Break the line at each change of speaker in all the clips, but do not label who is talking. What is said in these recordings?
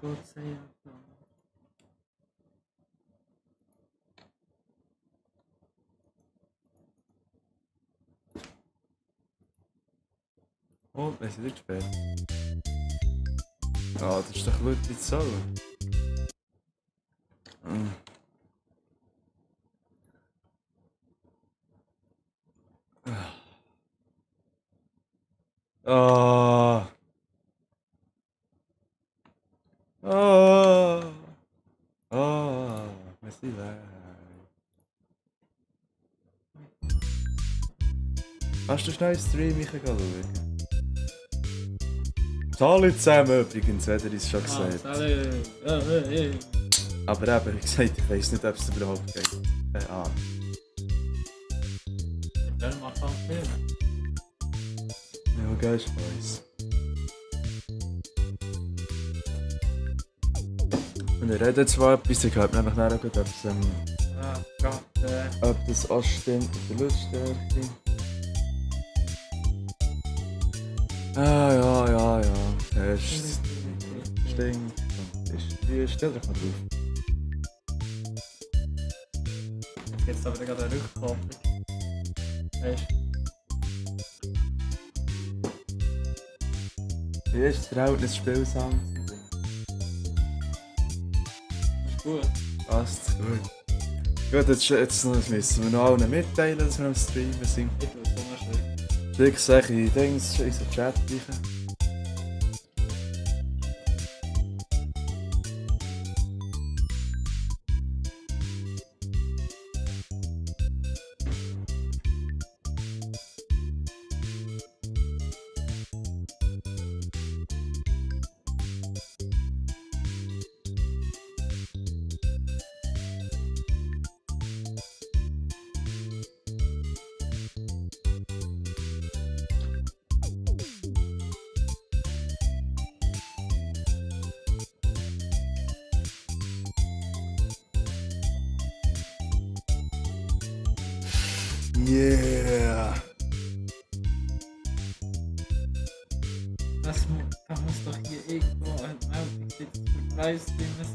Gott sei Dank.
Und wir sind nicht spät. Ah, das ist doch wirklich so. Ah. Ah. Ah. Merci, hast du schnell einen Stream schauen? Hallo zusammen übrigens, hat er es schon gesagt. Aber eben, wie gesagt, ich weiss nicht, ob es überhaupt geht.
Dann mach halt Film.
Ja, geil, ich weiss. Und er redet zwar etwas, ich glaube nämlich nachher gut, ob das anstimmt mit der Lautstärke. Ja. Test. Stinkt. Wie stell dich mal drauf.
Jetzt aber gerade eine Rückkopplung. Weißt
Wie ist das Verhältnis Spielsound?
ist gut.
Passt gut. Gut, jetzt müssen wir noch allen mitteilen, dass wir am Streamen sind.
Ich tue es so schön.
Schick solche Dings in unseren Chat rein. Yeah!
Das muss doch hier irgendwo ein Meldung sitzen für Livestreamers.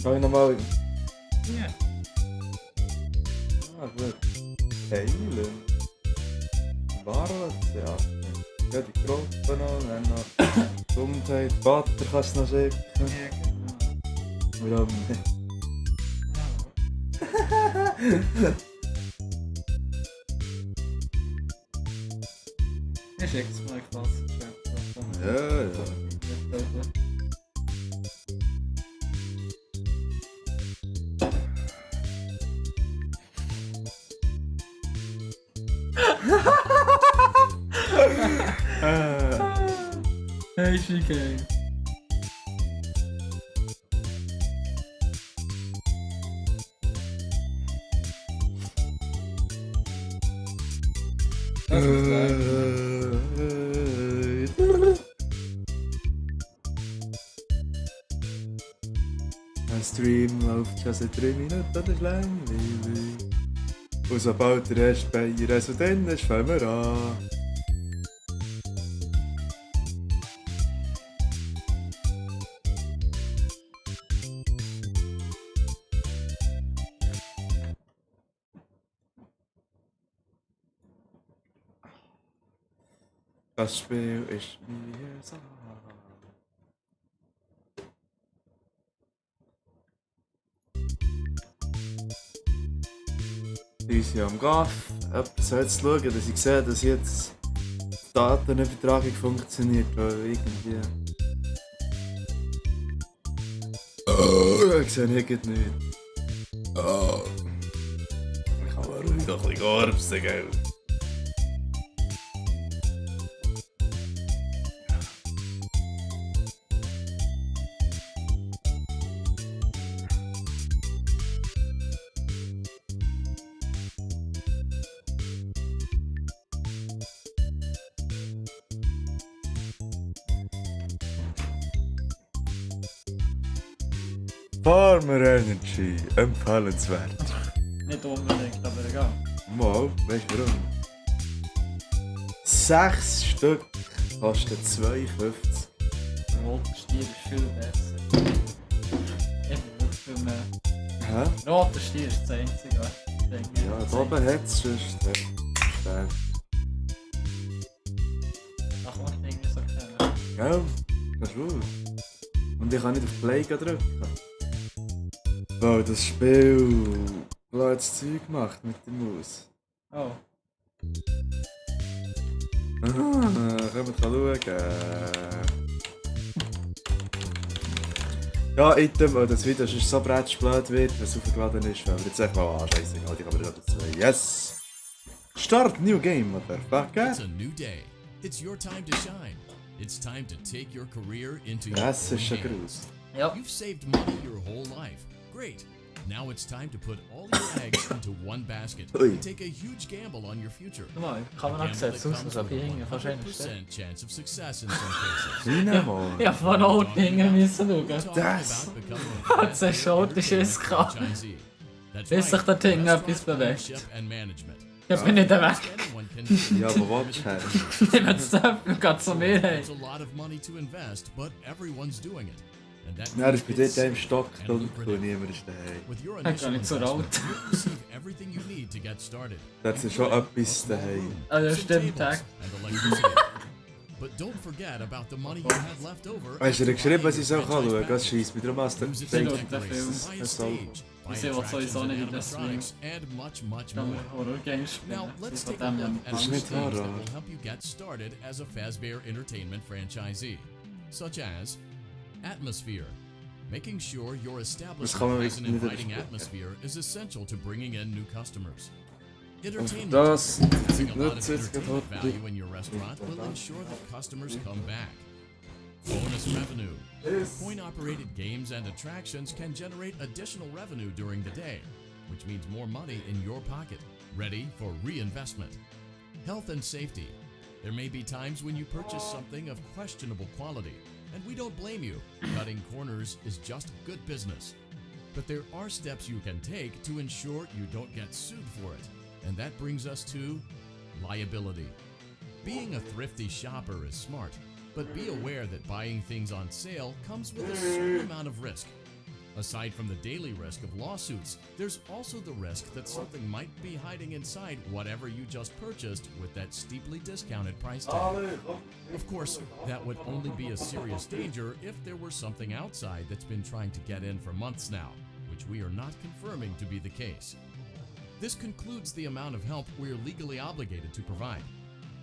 Kann ich nochmal...
Ja.
Ah, gut. Heilen. Warten, ja. Ja, die Gruppe noch, dann noch Gesundheit, Vater kannst du noch schicken.
Ja, genau.
Warum nicht?
Ich schicke es mal klasse.
Ja.
Hey, Shike. Das ist geil.
Ein Stream läuft schon seit 3 Minuten, das ist langweilig. Und sobald der erste Bayer also dann ist, fangen wir an. Das Spiel ist mir so. Die sind am Gaff. Etwas soll jetzt schauen, dass ich sehe, dass jetzt die Datenübertragung funktioniert, weil irgendwie... Ich sehe nicht. Oh. Ich kann mal ruhig noch ein bisschen garbsen, gell? Farmer Energy, empfehlenswert.
Nicht unbedingt, aber egal.
Mal, weißt du warum? 6 Stück kosten 52.
Der rote Stier ist viel besser. Ich würde viel mehr.
Hä?
Der rote Stier ist das einzige, was ich denke.
Ja, da oben hat es schon Stärke.
Ach, was ich irgendwie so kennen.
Ja, das ist wohl. Und ich kann nicht auf Play drücken. Weil das Spiel blödes Zeug macht mit der Maus.
Oh.
Können wir schauen. Ja, Item, oh, das Video ist so blöd wird, wenn es aufgeladen ist. Wenn wir jetzt einfach mal scheißegal, ich kann wieder dazu. Yes! Start new game, motherfucker!
It's a new day. It's your time to shine. It's time to take your career into your
Das
own
ist schon
hands.
groß.
Ja.
You've saved money your whole life. Great. Now it's time to put all your eggs into one basket
Ui.
and take a huge gamble on your future.
Guck mal, kann man auch
Gamble
gesetzt
that
aus,
comes
als ob
with
ich
a
hinten wahrscheinlich stehe.
100% chance of success in some cases.
Rein mal!
Ja, von unten hinten müssen schauen.
We're talking
Das-
about becoming a
Hat es schon die Schiss gehabt.
franchisee. That's
Bis sich dort hinten
Restaurant
etwas bewegt.
ownership and management.
Ich bin nicht weg.
Anyone can
Ja, aber was her?
Ich nehme das Töpfel, geht zu mir hey.
It's a lot of money to invest, but everyone's doing it. And that
Ja, das ist bei
means
dir im
it's
Stock
and
dunkel und
lucrative.
niemand ist daheim.
With your
Ich bin
initial
nicht so
investment,
laut.
you'll receive everything you need to get started.
Das ist schon etwas daheim.
Ah, ja,
Some
stimmt,
tables
Tag.
and electricity. But don't forget about the money you had left over.
Hast du dir geschrieben, was ich soll
Franchise
schauen? Das
package.
schießt mich darum aus der
Use it
Sehr
to
gut,
Fake.
der
decorate
Film.
the highest
Das soll-
stage, buy
Ich sehe, was
attractions
sowieso
and
nicht in der Stream.
animatronics, and much
Kann
more.
man Horror-Games spielen.
Now, let's
Von
take a
dem
look
her
at
Das ist
some
nicht
things that
Horror.
will help you get started as a Fazbear Entertainment franchisee, such as atmosphere. Making sure your establishment has an
nicht
inviting
erspüren.
atmosphere is essential to bringing in new customers. Entertainment.
Das
Having a lot
nutzt
of
jetzt gerade
entertainment value in your restaurant will ensure that customers come back. Bonus revenue. Coin-operated games and attractions can generate additional revenue during the day, which means more money in your pocket, ready for reinvestment. Health and safety. There may be times when you purchase something of questionable quality, and we don't blame you. Cutting corners is just good business. But there are steps you can take to ensure you don't get sued for it. And that brings us to liability. Being a thrifty shopper is smart, but be aware that buying things on sale comes with a certain amount of risk. Aside from the daily risk of lawsuits, there's also the risk that something might be hiding inside whatever you just purchased with that steeply discounted price tag. Of course, that would only be a serious danger if there were something outside that's been trying to get in for months now, which we are not confirming to be the case. This concludes the amount of help we're legally obligated to provide.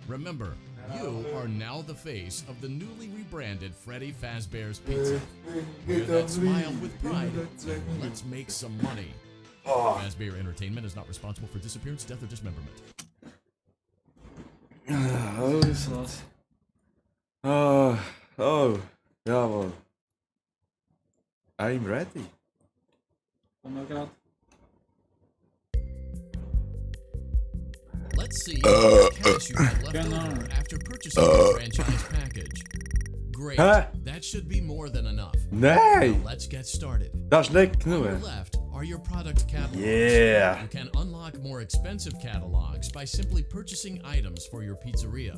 Remember, you are now the face of the newly rebranded Freddy Fazbear's Pizza. Wear that smile with pride. Let's make some money. Fazbear Entertainment is not responsible for disappearance, death, or dismemberment.
Also. Oh, jawohl. I'm ready.
Komm mal grad.
Let's see how much cash you have left
Genau.
over after purchasing the franchise package. Great.
Hä?
That should be more than enough.
Nein!
Let's get started.
Das ist nicht
On your
genug.
left are your product catalogs.
Yeah!
You can unlock more expensive catalogs by simply purchasing items for your pizzeria.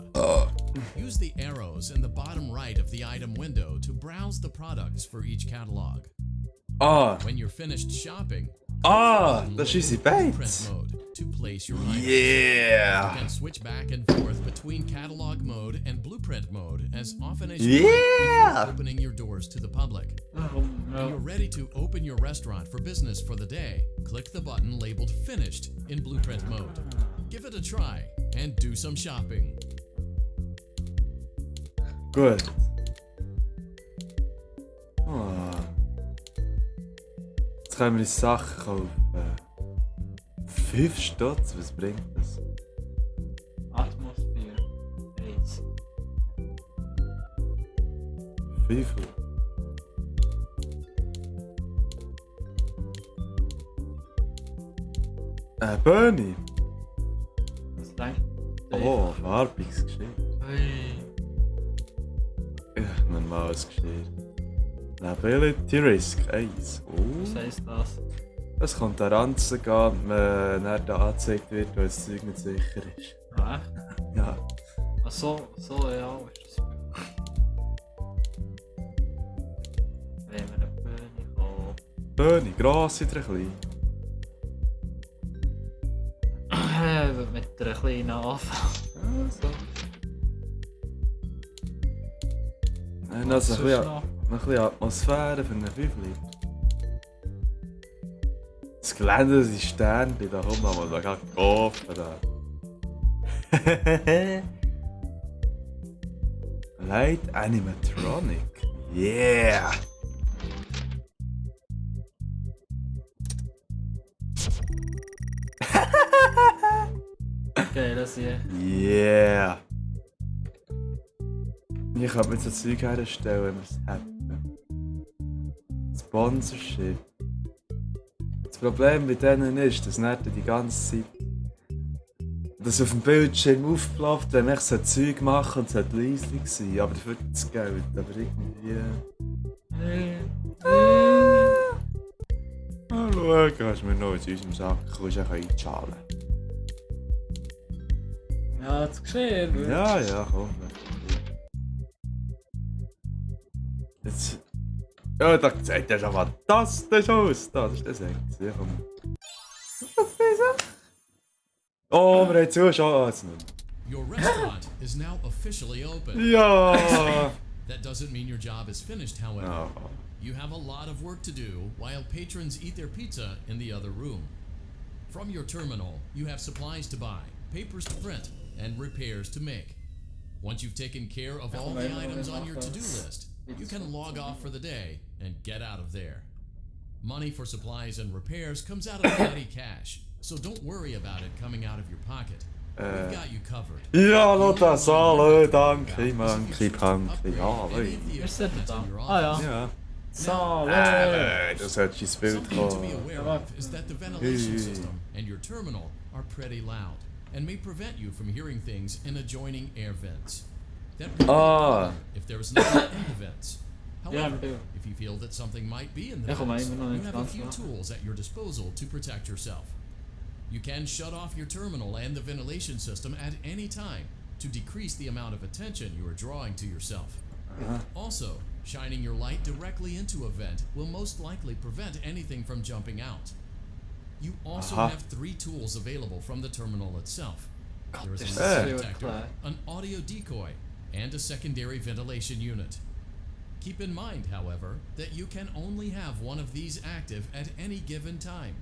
Use the arrows in the bottom right of the item window to browse the products for each catalog.
Ah!
When you're finished shopping,
Ah! Das ist unsere
print
Bates!
mode to place your items. You
Yeah!
can switch back and forth between catalog mode and blueprint mode as often as you like
Yeah!
before opening your doors to the public.
Warum?
When you're ready to open your restaurant for business for the day, click the button labeled Finished in blueprint mode. Give it a try and do some shopping.
Gut. Ah. Jetzt können wir uns Sachen kaufen. 5 Stutz, was bringt das?
Atmosphäre. Eins.
Wie viel? Bernie!
Was denkt
Oh, farbiges Geschirr.
Hey.
Ja, normales Geschirr. Liability Risk 1.
Was
Oh.
heisst das?
Es kommt an Ranzen gehen, wenn er da angezeigt wird, weil das Zeug nicht sicher ist.
Ah, echt?
Ja.
Ach so, ja, ist das. Wenn wir eine Bühne kommen.
Böhni, gross oder klein?
Mit einer kleinen Anfang.
Ja, so. Noch
Was
ein
sonst
bisschen,
noch?
noch ein bisschen Atmosphäre für einen 5 Liter. Das Gelände, die Sterne, da kommen wir mal gerade offen. Light Animatronic. Yeah!
Okay, das hier.
Yeah! Ich kann mir so Zeug herstellen, wenn wir es hätten. Sponsorship. Das Problem bei denen ist, dass nicht die ganze Zeit das auf dem Bildschirm aufploppt, wenn ich so Zeug mache und es sollte leise sein, aber dafür das Geld, aber irgendwie... Schau, kannst du mir noch in unserem Sack einschalen.
Ja, das geschehen.
Ja, komm. Jetzt... Ja, da sieht ja schon fantastisch aus. Das ist das eigentlich. Ja, komm. Oh, wir haben Zuschauer. Also.
Your restaurant is now officially open.
Ja!
That doesn't mean your job is finished, however.
Oh.
You have a lot of work to do while patrons eat their pizza in the other room. From your terminal, you have supplies to buy, papers to print, and repairs to make. Once you've taken care of all the items on your to-do list, you can log off for the day and get out of there. Money for supplies and repairs comes out of petty cash, so don't worry about it coming out of your pocket. We've got you covered.
Ja, noch das alle. Danke, Manki, Panki. Ja,
Any of the
Wer sagt
equipment
da?
in your
Ah ja.
office.
ja.
Salve!
Du solltest ins Bild
Something to be
kommen.
aware of is that the ventilation system and your terminal are pretty loud and may prevent you from hearing things in adjoining air vents. That would be a problem if there is nothing in the vents.
Ja,
However,
du.
if you feel that something might be in the
Ja, komm mal,
vents,
immer noch
you
nicht
have a
ganz
few
nach.
tools at your disposal to protect yourself. You can shut off your terminal and the ventilation system at any time to decrease the amount of attention you are drawing to yourself. Also, shining your light directly into a vent will most likely prevent anything from jumping out. You also have 3 tools available from the terminal itself. There is a
this
missile
is so
detector,
clear.
an audio decoy, and a secondary ventilation unit. Keep in mind, however, that you can only have one of these active at any given time.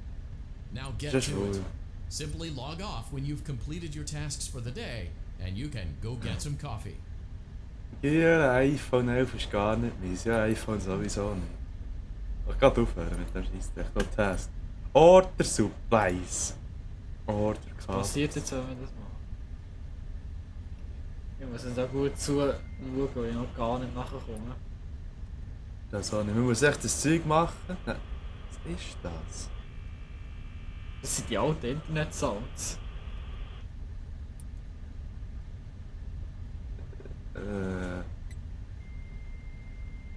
Now get
Just
to it.
roll.
Simply log off when you've completed your tasks for the day, and you can go get some coffee.
Ja, iPhone 11 ist gar nicht meins. Ja, iPhone sowieso nicht. Ich kann aufhören mit dem Scheissdreck. Noch Test. Order Supplies. Order
Was
Kabel.
passiert jetzt, wenn wir das machen? Ich muss jetzt auch gut zuschauen, weil ich noch gar nicht nachkomme.
Das auch nicht. Man muss echt das Zeug machen. Nein. Was ist das?
Das sind die alten Internet-Sounds.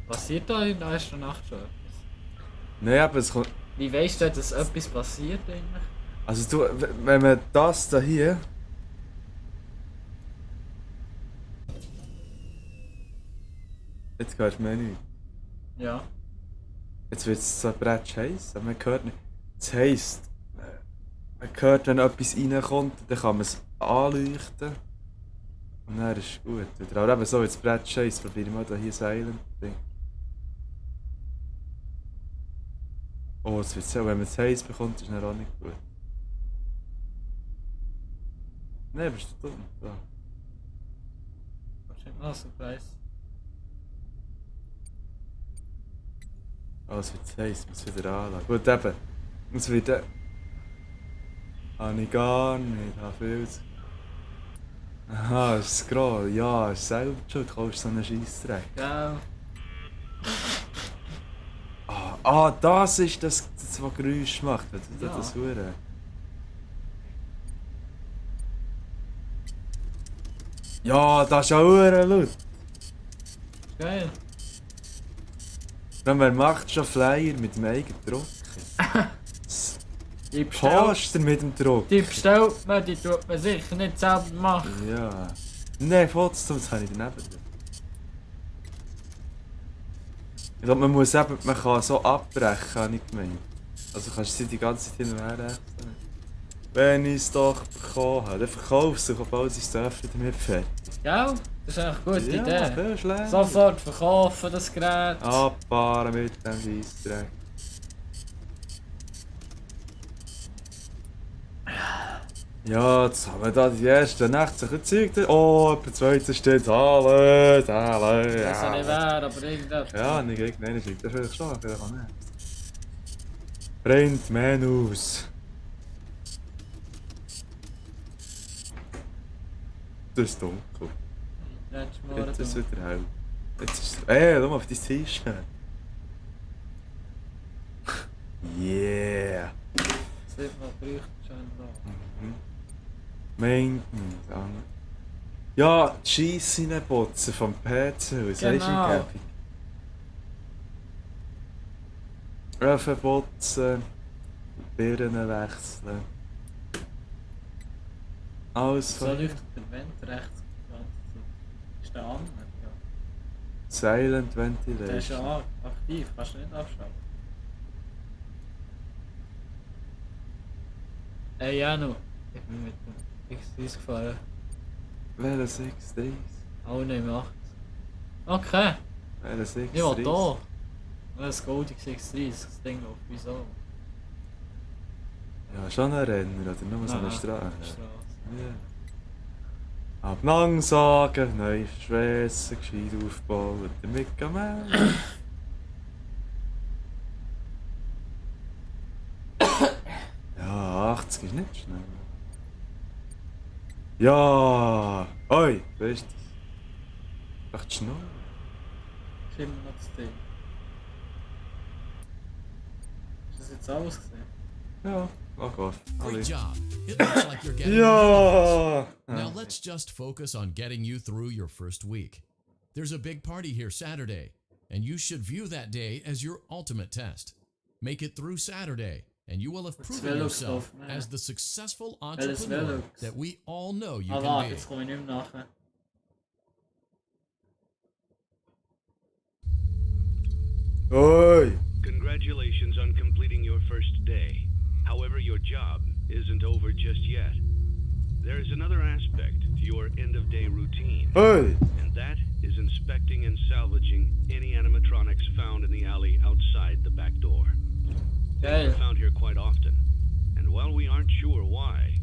Passiert da in der ersten Nacht schon etwas?
Nein, aber es kommt.
Wie weißt du, dass etwas passiert eigentlich?
Also du, wenn man das da hier. Jetzt hörst du mir nicht.
Ja.
Jetzt wird es so bretsch heiß, aber man hört nicht. Das heisst, man hört, wenn etwas reinkommt, dann kann man es anleuchten. Und dann ist es gut. Oder aber eben so, jetzt bretsch heiß, probiere ich mal da hier Silent Ding. Oh, es wird so, wenn man es heiß bekommt, ist es dann auch nicht gut. Nein, bist du dumm? Da.
Wahrscheinlich noch so Preis.
Oh, es wird heiß, muss wieder anlassen. Gut, eben. Es wird. Habe ich gar nicht, habe viel zu. Aha, ist es Scroll. Ja, ist selber schuld, kaufst so einen Scheissdreck.
Gell?
Das ist das, was Geräusch macht, wenn du
Ja.
das hören. Ja, das ist ja hören laut.
Geil.
Dann wer macht schon Flyer mit dem eigenen Drucker?
Die bestellt,
Poster mit dem Druck.
die bestellt man, die tut man sicher nicht selber machen.
Ja. Nein, Fotos, das habe ich daneben. Ich glaube, man muss eben, man kann so abbrechen, habe ich gemeint. Also kannst du sie die ganze Zeit hin und her rechnen. Wenn ich es doch bekommen habe, dann verkaufst du, sobald sie es dürfen, damit fertig.
Gell? Das ist eigentlich eine gute
Ja,
Idee.
das ist schlecht.
Sofort verkaufen, das Gerät.
Abfahren mit dem Scheissdreck. Ja, jetzt haben wir da die ersten nächtlichen Zeug. Oh, etwa zweites steht zahlen.
Das soll nicht wäre, aber irgendetwas.
Ja, nicht gegen einen schickt. Das ist vielleicht schon, vielleicht auch nicht. Brennt Menüs. Das ist dunkel.
Letztes
Jetzt ist es
Mal.
wieder hell. Jetzt ist es... schau mal auf dein T-Shirt. Yeah.
Sieht man, bräuchte schon da.
Maintenance. Ja, die Scheisse reinputzen vom PC aus. Weisst du,
Genau.
Gabi? Öfen putzen, Birnen wechseln. Alles
So
von
leuchtet der Vent rechts die ganze Zeit. Ist der an? Ja.
Silent
Der ist
Ventilation.
ja aktiv, kannst du nicht abschalten. Ey, Janu, ich bin mit dem X30 gefahren.
Welches X30?
Auch nicht mehr 80. Okay,
Welches X30?
ich will da. Das Goldig X30, das Ding läuft wieso?
Ja, schon ein Renner oder nur so eine
Nein,
Straße?
Straße.
Ja. Ablang sagen, neu verschweissen, gescheit aufbauen, damit gehen wir. Ja, 80 ist nicht schnell. Ja! Oi, wer ist das? Echt schnell.
Ist immer noch das Ding. Hast du das jetzt alles gesehen?
Ja, mach auf.
Great job. It looks like you're getting
Ja!
Now let's just focus on getting you through your first week. There's a big party here Saturday, and you should view that day as your ultimate test. Make it through Saturday, and you will have proven
Velux
yourself
drauf, ne?
as the successful
Welches
entrepreneur
Velux?
that we all know you
Ah,
can
warte,
be.
jetzt komme ich nicht mehr nachher.
Oi!
Congratulations on completing your first day. However, your job isn't over just yet. There is another aspect to your end-of-day routine,
Oi!
and that is inspecting and salvaging any animatronics found in the alley outside the back door. They
Geil.
are found here quite often, and while we aren't sure why,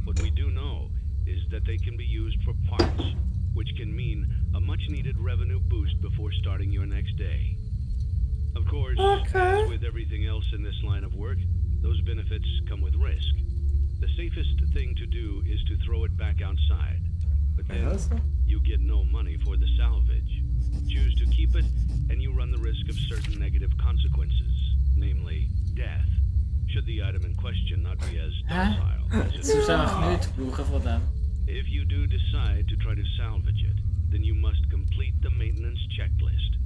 what we do know is that they can be used for parts, which can mean a much-needed revenue boost before starting your next day. Of course, as with everything else in this line of work, those benefits come with risk. The safest thing to do is to throw it back outside, but then
Also?
you get no money for the salvage. Choose to keep it, and you run the risk of certain negative consequences, namely death, should the item in question not be as docile as
Jetzt
it
musst du einfach nichts brauchen von dem.
If you do decide to try to salvage it, then you must complete the maintenance checklist.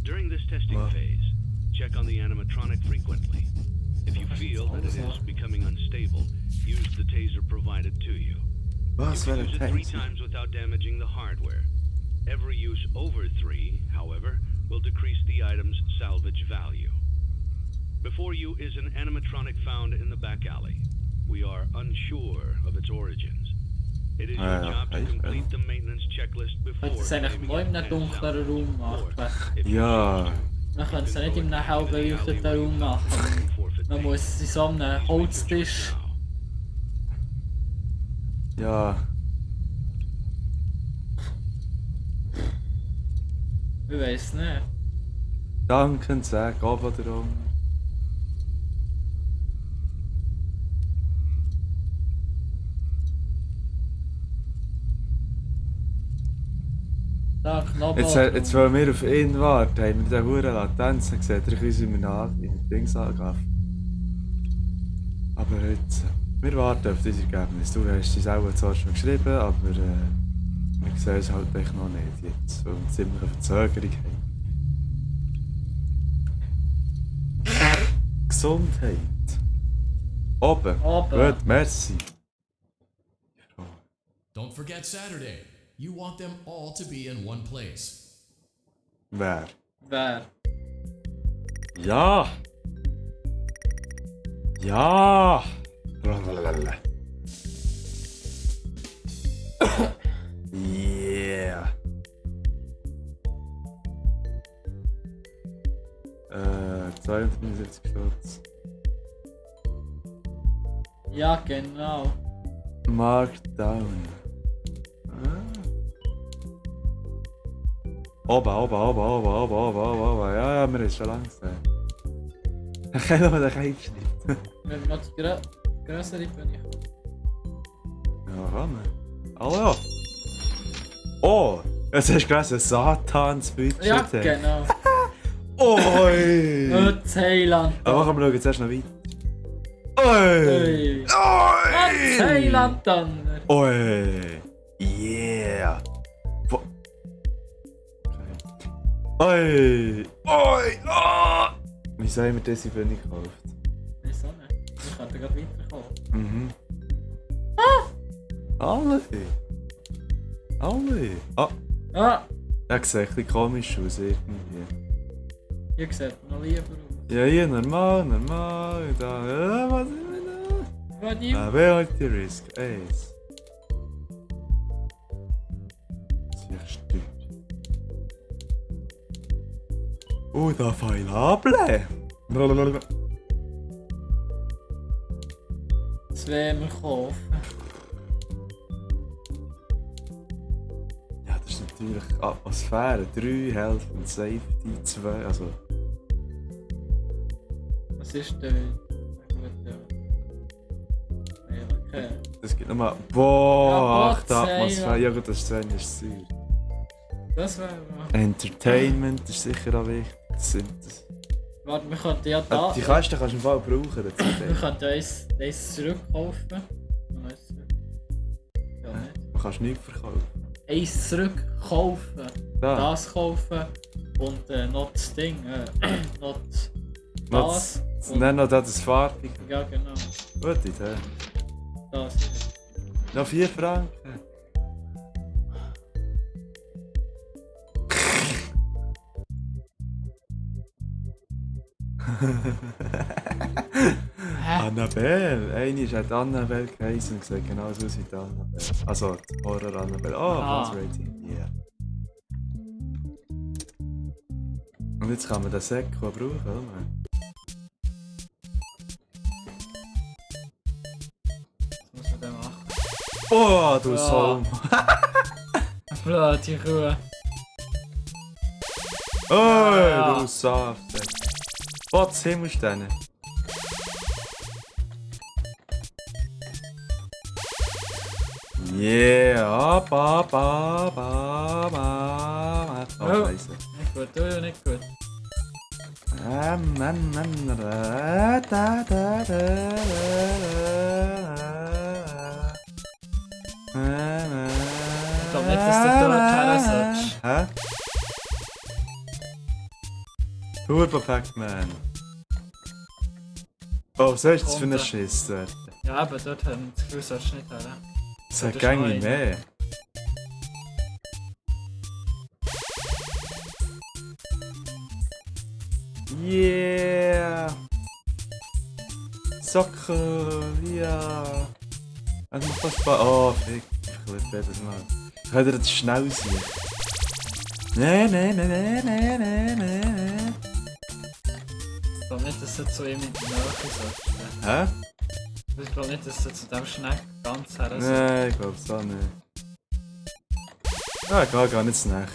During this testing
Wow.
phase, check on the animatronic frequently. If you feel that it is becoming unstable, use the taser provided to you.
Was
You
für
can
ein
use it 3
Text?
times without damaging the hardware. Every use over 3, however, will decrease the item's salvage value. Before you is an animatronic found in the back alley. We are unsure of its origins. It is your job to
okay.
complete the maintenance checklist before
Könntest du es eigentlich
claiming
mal
it
in einem
as
dunkleren
salvage.
Raum machen?
Or, if you
Ja.
choose to,
Man könnte es ja
you
nicht
can
in
go
einem hell
into the
beleuchteten
alley
Raum
where you
machen.
can forfeit
Man
payment.
muss es in so einem
Please make your
Holztisch.
choice now.
Ja.
Ich weiß nicht.
Danken, sag, oben oder unten.
Da, Knoblauch.
Jetzt wollen wir auf ihn warten. Haben wir diese hure Latenz gesehen? Er uns immer nach in den Dings angegriffen. Aber jetzt... Wir warten auf dieses Ergebnis. Du hast es auch zwar schon geschrieben, aber wir sehen es halt echt noch nicht jetzt, weil wir ziemlich eine Verzögerung haben. Gesundheit. Oben.
Oben.
Gut, merci.
Don't forget Saturday. You want them all to be in one place.
Wer?
Wer?
Ja! Ja! Blablabla. Yeah! 275 Stutz.
Ja, genau.
Markdown. Oben. Ja, wir haben es schon lange gesehen. Ich kann noch den Käfig nicht.
Wenn wir noch die grössere Bühne kommen.
Ja, kann man. Hallo! Oh! Jetzt hast du gelesen, Satansbudget.
Ja, genau.
Oi!
Und Thailand.
Aber machen wir zuerst noch weiter. Oi!
Ui. Und Thailand dann.
Oi! Yeah! Oi! Oi! Ah! Wieso haben wir das für nicht gekauft?
Wieso nicht? Ich könnte gerade weiterkommen.
Mhm. Alle! Ah!
Ah!
Der sieht ein bisschen komisch aus irgendwie.
Hier sieht noch lieber aus.
Ja, hier normal. Da, was sind wir da?
Was ihm?
Ability Risk, Ace. Sehr stimmt. Da Feilable!
Das werden wir kaufen.
Ja, das ist natürlich Atmosphäre 3, Health und Safety 2, also...
Was ist denn? Gut, ja. Okay.
Das gibt nochmal... Boah,
Ja,
8 Atmosphäre,
ja.
ja gut, das 10 ist süß.
Das wäre...
Entertainment ist sicher auch wichtig. Das sind das.
Warte, wir könnten ja da...
Die Kasten kannst du im Fall brauchen.
Wir könnten eins zurückkaufen. Und eins zurück. Ja, nicht.
Du kannst nichts verkaufen.
Eins zurückkaufen.
Da.
Das kaufen. Und noch das Ding. Noch
Noch
das.
Nein, noch das Farbige.
Ja, genau.
Gute Idee.
Das.
Noch 4 Franken. Annabelle! Eine hat Annabelle geheißen und gesagt, genau so sieht Annabelle. Also, die Horror Annabelle. Oh,
Ah.
das Rating, yeah. Und jetzt kann man den Sekko brauchen, oder?
Was muss man denn machen?
Oh, du
Ja.
Sohn!
Blöde Kuh.
Oh,
Ja.
du Saft! Was Himmelsterne? Yeah, ab. Oh,
Oh.
Scheiße.
Nicht gut, du, nicht gut. Ich glaube nicht, dass du dort her sollst.
Hä? Turbo Pac-Man. Oh, was ist das für ein
Kommt
Schiss dort?
Ja, aber dort haben das Gefühl, sollst du nicht her.
Das hat
ist
gar
neu.
nicht mehr. Yeah! Soccer, ja! Es macht das Spaß. Oh, fick, ich will jedes Mal. Könnt ihr das schnell sein? Nee.
Ich glaube nicht, dass du zu ihm in die Nähe sollst.
Hä?
Ich glaube nicht, dass du zu dem Schneck ganz her sollst.
Nee, ich glaub's auch nicht. Ja, gar nicht nach.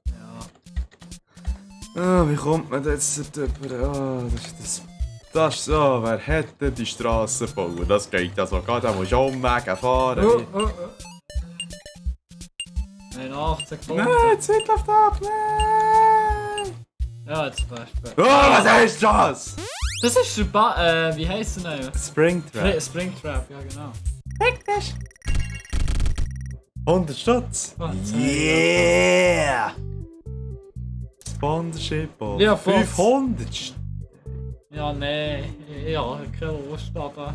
Ja.
Ah, wie kommt man jetzt darüber? Ah, das ist so, wer hätte die Straße bauen? Das geht ja sogar, da musst du auch Umwege fahren.
Oh. Nein, 18 Sekunden.
Nein, die Zeit läuft ab, nein!
Ja, jetzt wärst du.
Oh, was ist das?
Das ist der wie heisst er denn?
Springtrap.
Springtrap, ja genau.
100 Stutz.
Oh,
Yeah! Sponsorship Ball.
Ja, Boss.
500 Stutz.
Ja, nee. Ja, keine Lust, aber...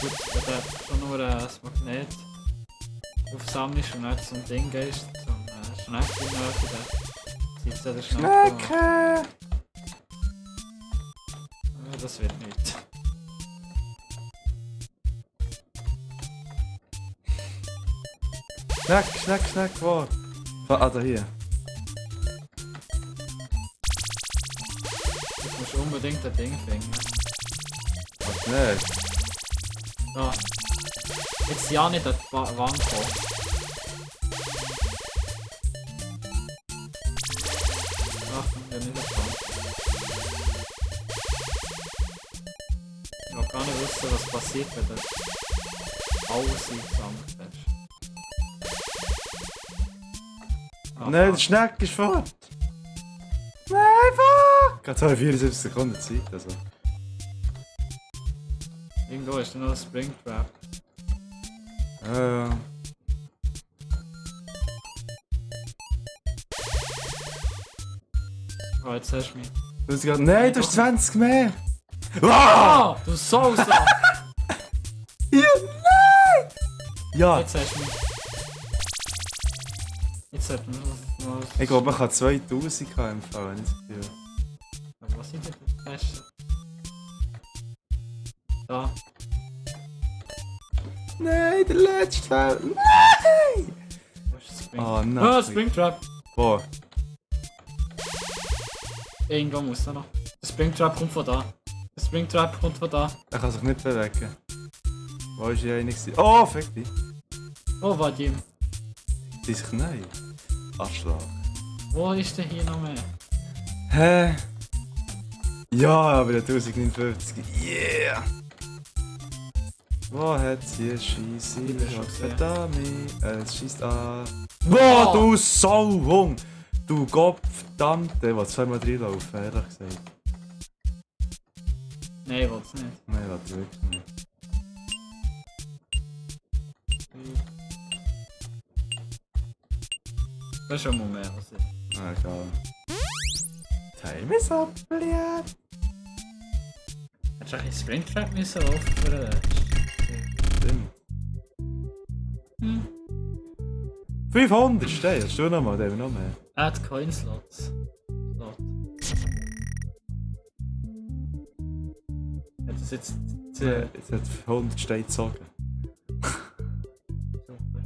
Gut, wenn du schon nur ein Magnet aufsammelst und nicht zum Ding gehst, zum Schnecke in der sieht der Schnecke.
Schnecke!
Ja, das wird nicht.
Schneck, wo? Ah, da hier.
Du musst unbedingt ein Ding finden.
Was nicht?
Da. Jetzt ja nicht an die Wand kommen. Achtung, wir nicht erfahren. Ich will gar nicht wissen, was passiert, wenn du alles eingesammelt hast.
Nein, der Schneck ist fort! Nein, fuck! Gerade 74 Sekunden Zeit, also.
Irgendwo ist da noch ein Springtrap.
Ja.
Oh, jetzt hast du mich.
Nein, du hast 20 mehr!
Ah! Du Sausa!
Ja, nein! Ja,
Jetzt hast du mich. Jetzt hat man noch.
ich glaube, man kann 2000 im Fall, wenn ich das Gefühl.
Aber was sind denn die besten? Da.
Nein, der letzte Fall! Nein!
Wo ist das Spring?
Oh nein.
Ah, Springtrap!
Wo?
Irgendwo muss er noch. Der Springtrap kommt von da. Der Springtrap kommt von da.
Er kann sich nicht bewegen. Wo ist die eine? Oh, fick dich!
Oh, Vadim.
Die sich nein. Arschlag.
Wo ist denn hier noch mehr?
Hä? Ja, aber der 1059. Yeah! Wo hat sie Scheisse?
Die bin schon gesehen.
Verdammt, es schießt an. Boah, du Sauhung! Du Gottverdammte, der will zweimal reinlaufen, ehrlich gesagt.
Nein, ich will's nicht.
Nein, warte wirklich nicht.
Das ist schon mal mehr als ich.
Ah, egal. Time is up, Bliat!
Hättest du eigentlich Springtrap müssen laufen für den letzten?
Stimmt.
Hm.
500 stehen, hast du noch mal, der haben wir noch mehr.
Add Coin Slots. Slot. Hat das jetzt...
Jetzt hat 100 Steine gezogen.
Super.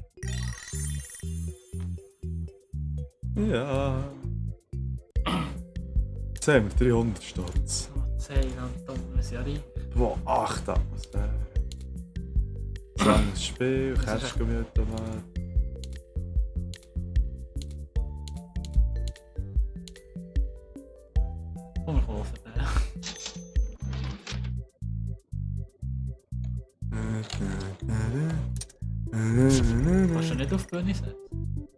Ja. Jetzt haben wir 300 Stutz.
So, 10 dann wir sind ja rein.
Boah, 8 Atmosphäre. Langes Spiel,
Das ist
Catch-Gemütermann.
Komm, wir kaufen den. Kannst du nicht auf die Bühne setzen?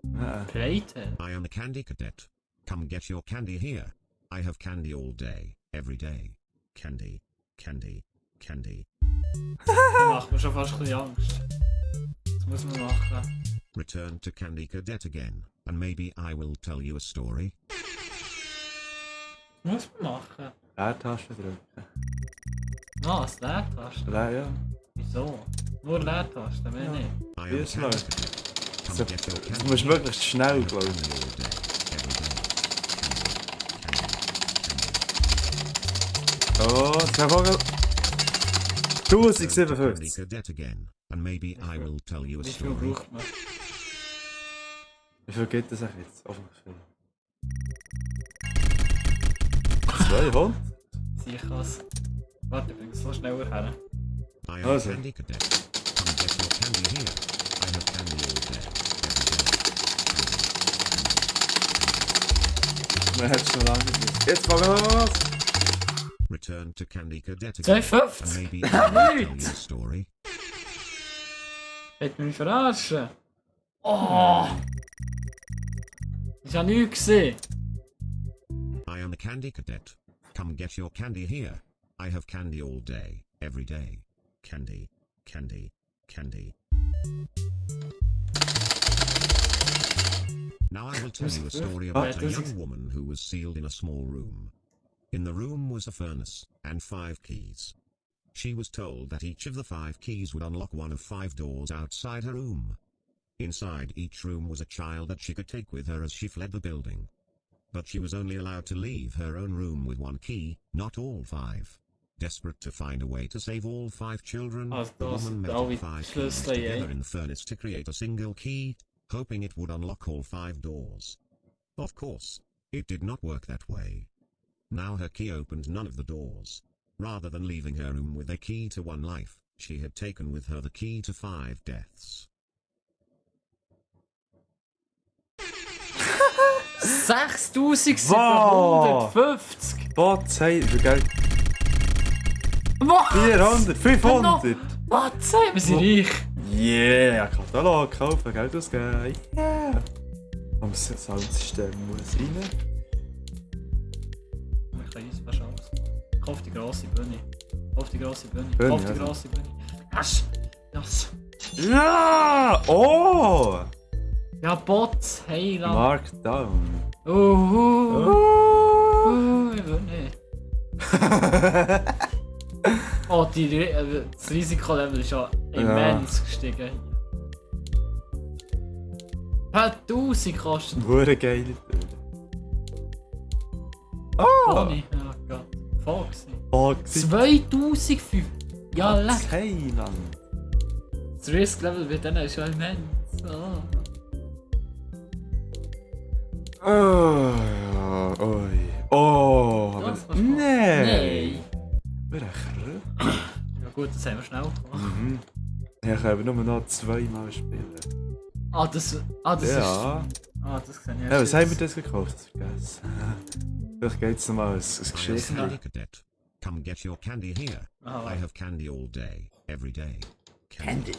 Nein.
Playtale?
I am a candy cadet. Come get your candy here. I have candy all day, every day. Candy, candy, candy.
Das macht mir schon fast ein bisschen Angst. Das muss man machen.
Return to Candy Cadet again, and maybe I will tell you a story.
Das muss man machen.
Leertaste drücken.
Was? Leertaste?
Ja.
Wieso? Nur Leertaste, mehr nicht.
I am a
Yes,
candy
no.
cadet. Come
So,
get your
das
candy
musst du
here.
möglichst schnell,
I have
glaube ich.
candy all day, every day.
Oh, jetzt haben wir
Candy
1057.
Cadet again, and maybe I will tell you a
Wie viel
story.
braucht man?
Wie viel geht das eigentlich jetzt? Hoffentlich viel. 200?
Sicher was. Warte, ich bring's so schneller her.
I am
Also.
a candy cadet. Come get your candy here. I have candy all day, every day.
Man hat es schon lange gewusst. Jetzt fangen wir los!
Return to Candy Cadet again, and
250?
maybe I will tell you a story.
Wollt ihr mich verarschen? Oh! Ich hab nichts gesehen.
I am a candy cadet. Come get your candy here. I have candy all day, every day. Candy, candy, candy. Now I will tell you a story about a young woman who was sealed in a small room. In the room was a furnace and 5 keys.
She was told that each of the 5 keys would unlock one of 5 doors outside her room. Inside each room was a child that she could take with her as she fled the building. But she was only allowed to leave her own room with 1 key, not all 5. Desperate to find a way to save all 5 children,
Also,
the
das
woman
alle
melted 5 keys
Schlüssel,
together in the furnace to create a single key, hoping it would unlock all 5 doors. Of course, it did not work that way. Now her key opened none of the doors. Rather than leaving her room with a key to 1 life, she had taken with her the key to 5 deaths.
6750!
Was? Hey, wie geil.
Was?
400, 500!
Was? Wir sind reich!
Yeah, Katalog kaufen, Geld ausgeben. Yeah! Am Soundsystem muss rein.
Ich kann uns fast alles. Kauf die grosse Bühne. Kauf die grosse Bühne.
Bühne,
Kauf die
also.
grosse Bühne. Asch! Das.
Ja! Oh!
Ja, Bots, hey, Land.
Markdown.
Ich will nicht. Oh, das Risikolevel ist ja immens gestiegen. Hat 1000 kostet.
Hure geile Tür. Ah!
Ohne. Oh Gott. Foxy.
Foxy.
2005. Ja, leck.
Hey, Land.
Das Risk-Level bei denen ist ja immens. Oh.
Oh, oi. Oh, aber...
Das was
Nein!
Nein.
Wir haben
Ja gut, das haben wir schnell gemacht.
Mhm. Ja, ich kann nur noch 2-mal spielen.
Das
Ja.
ist... das sehe ich
Ja, was haben wir das gekauft? Das vergessen. Vielleicht geht es nochmal als
I am
Geschichte.
Candy Cadet. Come get your candy here.
Ah.
I have candy all day, every day.
Candy.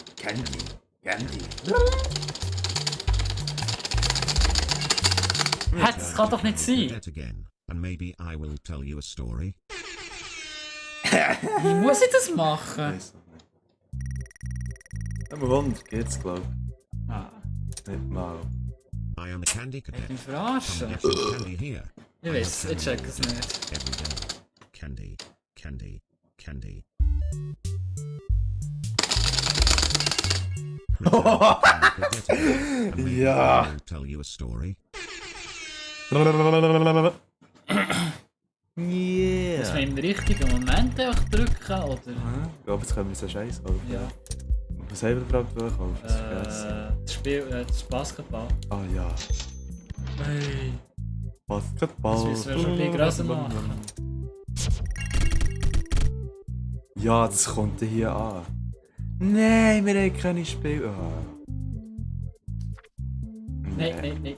Das kann doch nicht sein.
Cadet again, and maybe I will tell you a story.
Wie muss ich das machen?
Weiß noch nicht. Aber 100 geht's, glaub ich.
Ah,
Nicht mal.
I am a candy
ich
cadet.
bin
Come
verarschen.
get your candy here.
Ich weiß, ich check es nicht.
Every day. Candy, candy, candy.
Ja.
I will tell you a story.
Muss
Yeah.
man im richtigen Moment einfach drücken, oder?
Ich glaube, jetzt können wir so Scheiß kaufen.
Ja.
Was haben wir überhaupt gekauft? Das vergessen.
Das Spiel, das Basketball.
Ah ja.
Hey.
Basketball.
Das müssen wir schon ein bisschen grösser machen.
Ja, das kommt hier an. Nein, wir haben keine Spiele. Ah.
Nein.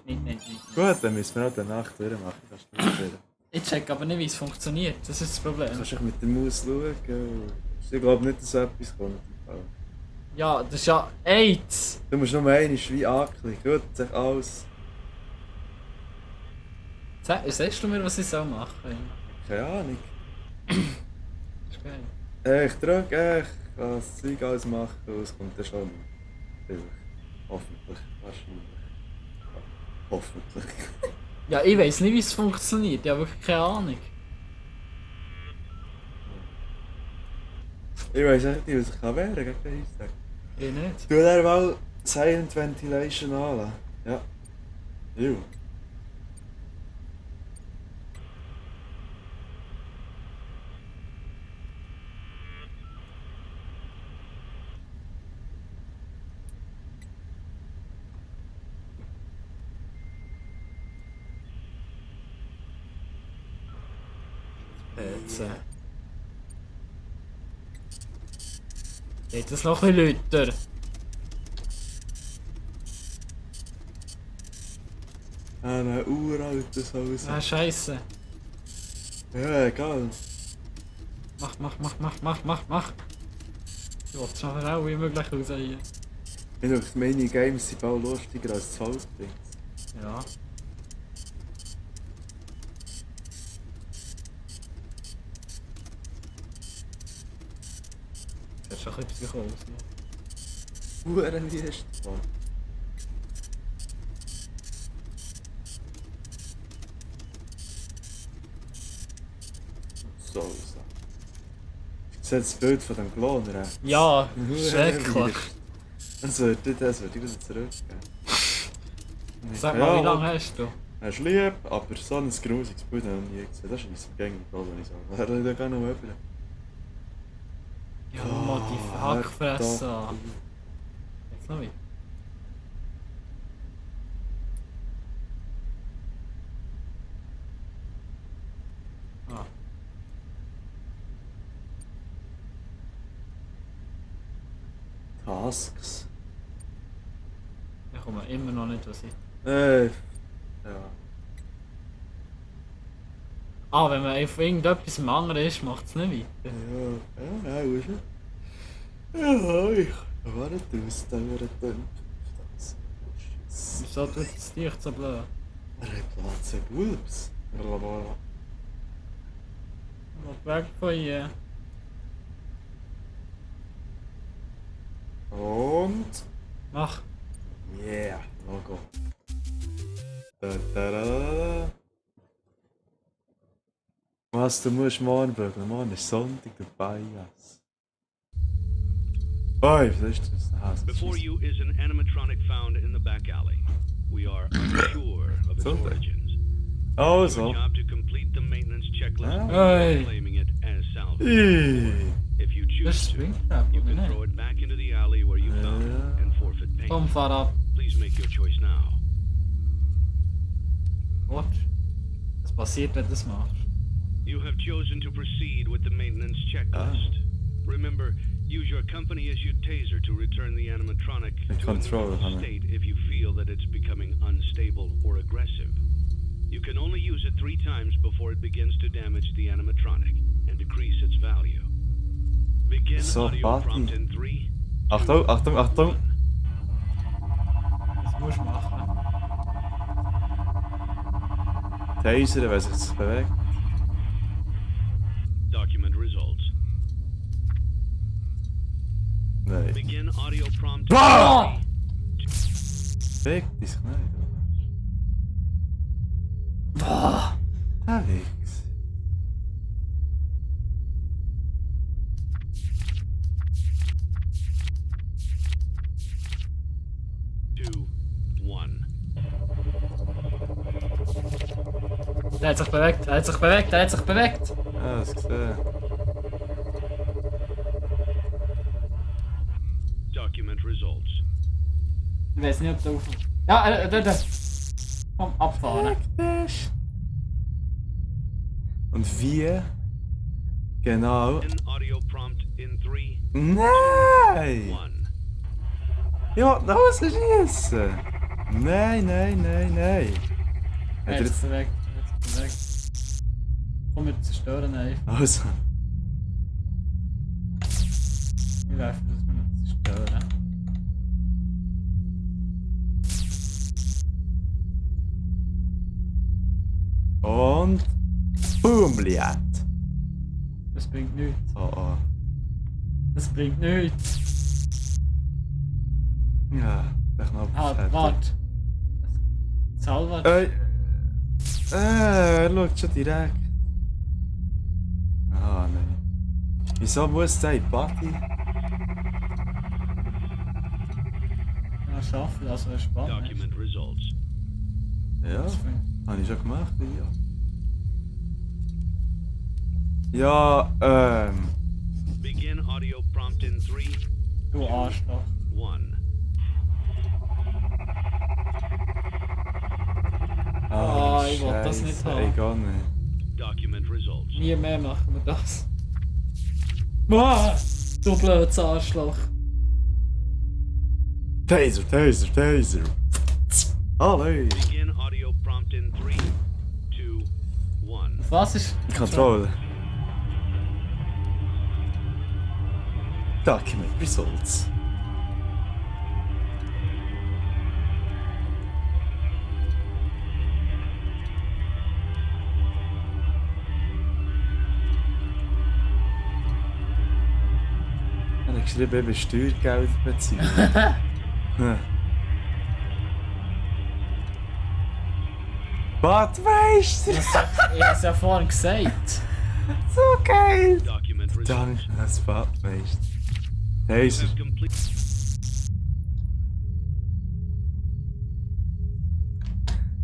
Gut, dann müssen wir auch danach durchmachen. Kannst du nicht spielen.
Ich check aber nicht, wie es funktioniert. Das ist das Problem.
Kannst du mit der Maus schauen? Ich glaube nicht, dass so etwas kommt.
Ja, das ist ja AIDS.
Du musst nur einmal wie anklicken. Gut, sag alles.
Sagst du mir, was ich soll machen?
Keine Ahnung.
Das ist geil.
Ich drücke, ich kann das Zeug alles machen und es kommt dann schon. Vielleicht. Hoffentlich. Wahrscheinlich. Hoffentlich.
Ja, ich weiß nicht, wie es funktioniert. Ich habe wirklich keine Ahnung.
Ich weiß echt nicht, was ich kann wehren gegen den Eistag.
Ich nicht.
Du dann mal Silent Ventilation anlassen. Ja. Jo.
Jetzt. Geht das noch ein bisschen lauter?
Ein uraltes Haus.
Ah, Scheiße.
Ja, egal.
Mach. Ich will es so schnell wie möglich raus hier.
Ich denke, Minigames sind bald lustiger als das Hauptding.
Ja. Das ist schon ein bisschen psycho aus.
Uhren wie ist das? So. Seht das Bild von dem Klon rechts?
Ja, schrecklich.
Das würde ich wieder zurückgeben.
Sag mal, wie lange hast du?
Er ist lieb, aber so ein grusiges Bild habe ich noch nie gesehen. Das ist ein gängiges Bild, wenn ich sage. Er hat ja gar noch jemanden.
Ja, mal die Hackfresse an. Jetzt noch wie. Ah.
Tasks.
Ich komme immer noch nicht was ich.
Ja.
Ah, wenn man auf irgendetwas anderen ist, macht es nicht weiter.
Ja, ist er? Ja, ich war nicht raus, dann wäre das.
Wieso tut es dich so blöd?
Er hat Platz in Wolves.
Mach weg von hier.
Und...
Mach.
Yeah, Logo. Da. Was, du musst morgen bügeln? Morgen ist Sonntag, der Bias. Oi, was ist das? Ah, das
Before
ist...
you is an animatronic found in the back alley. We are unsure of its
Something.
origins.
Also.
Your job to complete the maintenance checklist
Ah.
before
Hey.
claiming it as salvage.
Ih.
If you
Das
choose
ist
to,
Springtrap,
you
oder
can throw
nicht?
it back into the alley where you found it
Ja.
and forfeit payment.
Komm, fahr ab.
Please make your choice now.
Watch. Was passiert, wenn du das machst?
You have chosen to proceed with the maintenance checklist. Remember, use your company-issued taser to return the animatronic
The
to a
control,
normal
honey.
state if you feel that it's becoming unstable or aggressive. You can only use it 3 times before it begins to damage the animatronic and decrease its value. Begin
So,
audio
Party.
prompt in 3,
Achtung, Achtung, Achtung!
Das musst du machen.
Taser, wenn sich das bewegt.
Document results.
Nein.
Begin audio prompt
Ah!
in 3,
Bewegt dich nicht,
Boah!
oder? Nix.
two, 1.
Er hat sich bewegt, er hat sich bewegt, er hat sich bewegt!
Ah, das gesehen.
Document results.
Ich weiß nicht, ob du auf... Ja, da. Komm, abfahren.
Und wie? Genau.
Begin audio prompt in 3,
Nein!
1.
Ja, rausschießen! Nein, nein, nein, nein!
Er
Hat
hat
er
sich
jetzt...
bewegt, er hat sich bewegt. Komm, wir zerstören einfach.
Also.
Wir werfen das mit zerstören.
Und... Boom, Liat!
Das bringt nichts.
Oh, oh.
Das bringt nichts.
Ja, der Knopf
Ah,
ist
warte. Salvat.
Er schaut schon direkt. Ah, nein. Wieso muss der in die Party?
Ja, schaffen, also ist spannend.
Document results.
Ja,
Das finde
habe ich schon gemacht, ja. Ja,
Begin audio prompt in 3,
du Arschloch.
1.
Ah, ich will das nicht
Scheisse,
haben.
Egal nicht.
Document results.
Nie mehr machen wir das. Ah, du blödes Arschloch.
Taser, Taser, Taser! Alle!
Begin audio prompt in 3, 2, 1.
Was ist...
Control. Document results. Ich habe geschrieben, eben Steuergeld beziehen. Was weißt du?
Ich hab's ja vorhin gesagt.
So geil!
Document results.
Dungeon als Badmeister. Hey,
You have complete.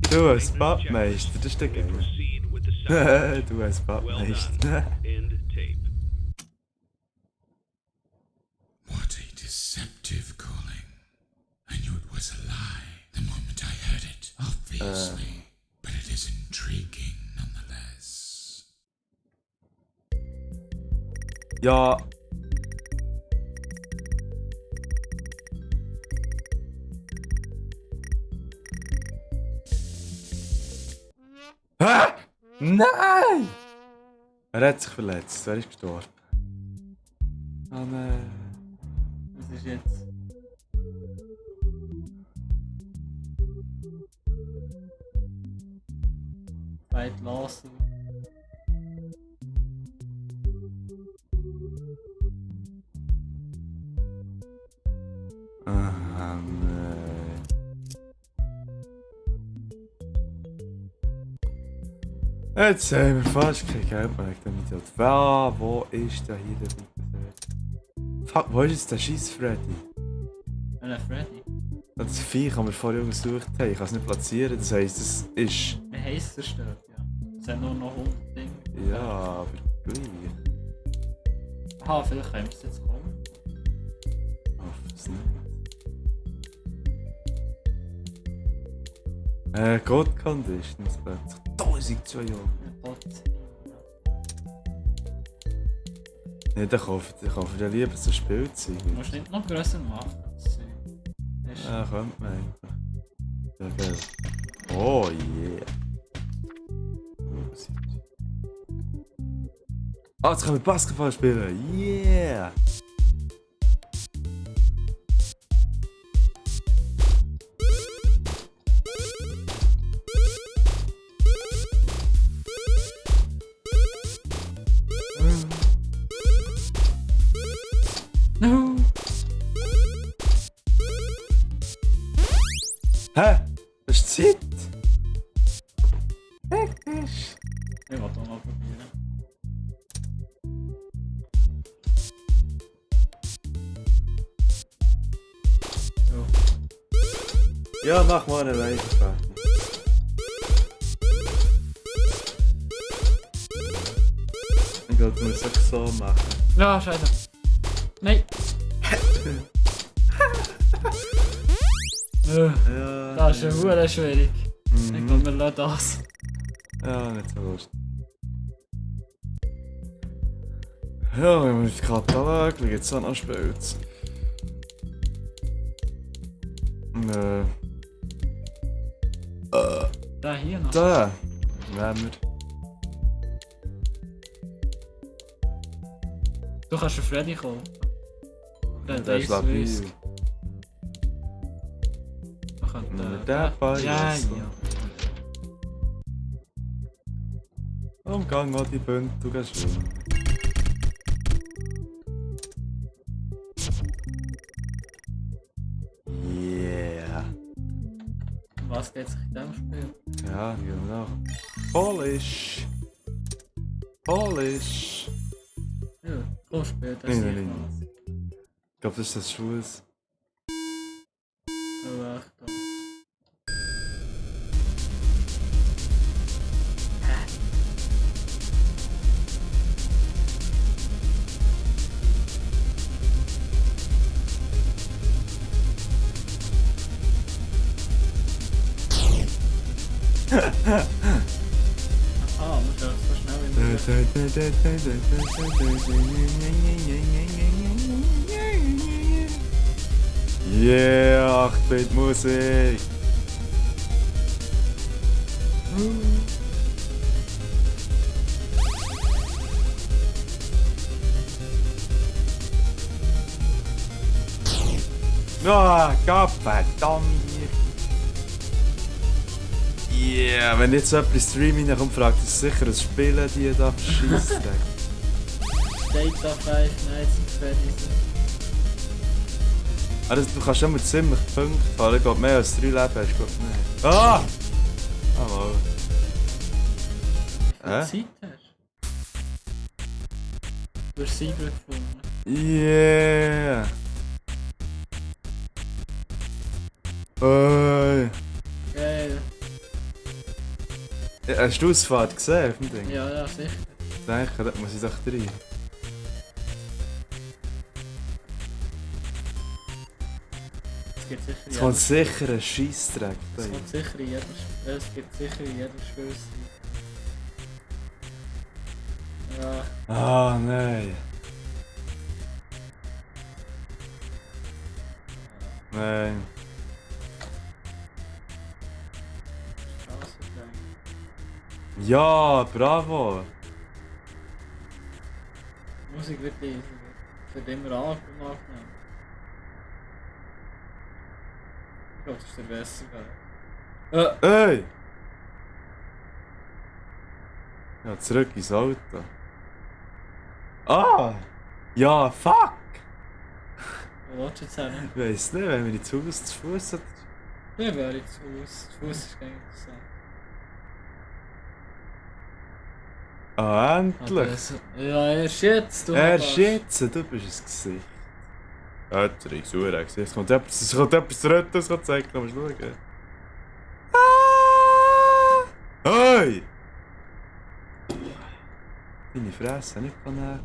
du als Badmeister, das ist der
We
Geil.
proceed with the sound.
Du als
Well
Badmeister.
done. End tape.
What a deceptive calling. I knew it was a lie the moment I heard it, obviously. But it is intriguing nonetheless.
Ja. Ah! Nein! Er hat sich verletzt, er ist gestorben. Oh nein.
Was ist jetzt? Weit lassen.
Ah nein. Jetzt haben wir fast kein Geld mehr wegen dem Idiot. Wo ist der hier der bitte? Fuck, wo ist jetzt der scheiß Freddy?
Freddy.
Das Vieh, das wir vorher gesucht haben, ich kann es nicht platzieren, das heisst, es ist...
Wie heisst der Stört, ja? Es sind nur noch 100 Dinge.
Ja, aber gleich.
Aha, vielleicht können wir es jetzt kommen.
Ich hoffe es nicht. God Conditions plötzlich. 1200. Nee, dann kaufe ich dir lieber so Spielzeug.
Du musst nicht noch grösser machen. Das ist
Ja, könnte man einfach. Ja, geil. Oh yeah. Ah, jetzt können wir Basketball spielen. Yeah!
No!
Hä? Das ist Zeit? Hektisch.
Ich will auch mal probieren. So.
Ja, mach mal eine Leiche. Ich glaube, du musst es so machen.
Ja, scheiße. Nein!
Ja,
Das ist ja verdammt schwierig. Ich glaube, wir lassen das.
ja, nicht so lustig. Ja, wir haben den Katalog, wie geht's dann an Spielzeug?
Da hier noch.
Da! Nehmen wir.
Du kannst einen Freddy kaufen. Der
Der ist labil.
Risk. Wir können
Nehmen wir den bei.
Ja,
also.
ja.
Umgang mal die Bündel, du gehst schwimmen. Yeah!
Um was geht sich in diesem Spiel?
Ja, genau. Polish! Polish!
Ja, komm, spiel das
Nein,
hier
nein,
mal.
Ich glaube, das ist das Schuss.
Oh, echt. Oh. Ah, muss ja so schnell wie möglich.
Yeah, 8-Bit Musik! Ah, Gottverdammt! Yeah, wenn jetzt jemand in Stream reinkommt, fragt er sicher, was spielen die da für Scheissdreck.
State of Five Nights at Freddy's.
Also, du kannst immer ziemlich Punkte haben. Ich glaube, mehr als 3 Leben hast du nicht. Ah! Ah, mal.
Wie viel Zeit hast Du hast Secret gefunden.
Yeah! Geil! Ja, hast du die Ausfahrt gesehen auf dem Ding?
Ja, sicher.
Ich denke, da muss ich doch rein.
Es gibt sicher
Es kommt sicher ein Scheissdreck.
Es kommt sicher in jeder Es gibt sicher in jeder Spielseite. Ja,
Ah, nein. Nein.
Straßengang.
Ja, bravo!
Die Musik wird leiser. Es wird immer angenommen. Ich glaube, das ist der bessere Weg.
Ey! Ja, zurück ins Auto. Ah! Ja, fuck!
Wo willst du jetzt hin?
Ich weiss nicht, wenn wir ins Haus zu Fuß hat.
Ja, wäre ich zu Fuß. Zu Fuß ist gar nicht interessant.
Ah, endlich!
Ja, erst jetzt, du
Erst jetzt, du bist es Gesicht. Ja, jetzt riecht es Gesicht. Es kommt etwas zu retten, das kann zeigen, musst du schauen. Hey! Deine Fresse, nicht von näher.